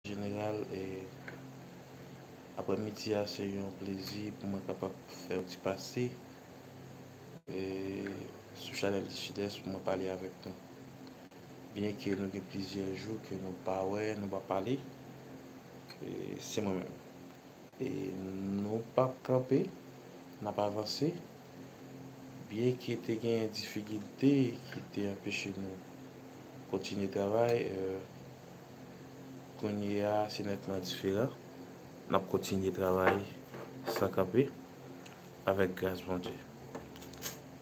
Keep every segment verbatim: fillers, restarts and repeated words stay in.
jeneral, e, aprèmidi a se yon plezi pou mwen kapab fè yon ti pase, e, sou chanèl di Sidès pou mwen pale avèk nou. Byenke nou gen plizyè jou ke nou pa wè, nou pa pale, e, se mwen menm. E nou p ap kanpe, n ap avanse. Byenke te gen difikilte ki te anpeche nou kontinye travay, e, kounye a se nètman diferan. N ap kontinye travay san kanpe avèk gras Bondye.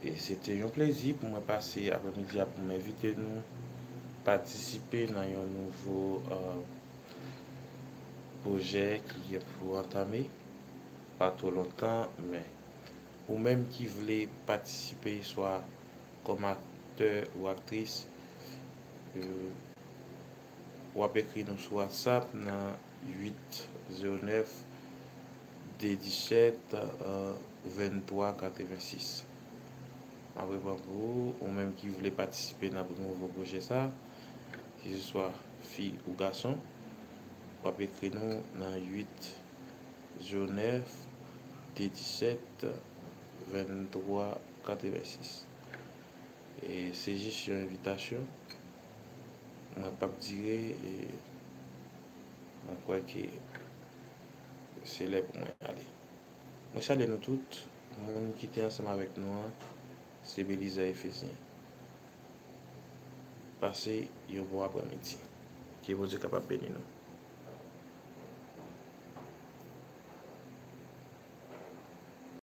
E se te yon plezi pou mwen pase aprèmidi a pou m envite nou patisipe nan yon nouvo, e, pwojè ki gen pou antame pa twò lontan, men ou menm ki vle patisipe swa kòm aktè ou aktris, e, w ap ekri nou sou WhatsApp nan uit zewo nèf de disèt, e, venntwa katrevensis. M ap reprann pou ou, ou menm ki vle patisipe nan nouvo pwojè sa, ki se swa fi ou gason, w ap ekri nou nan uit zewo nèf de disèt venntwa katrevensis. E se jis yon envitasyon. Mwen p ap dire, e mwen kwè ke se lè pou mwen ale. Mwen salye nou tout. Moun ki te ansanm avèk nou an, se Beliza Efezyen. Pase yon bon aprèmidi. Ke Bondye kapab beni nou.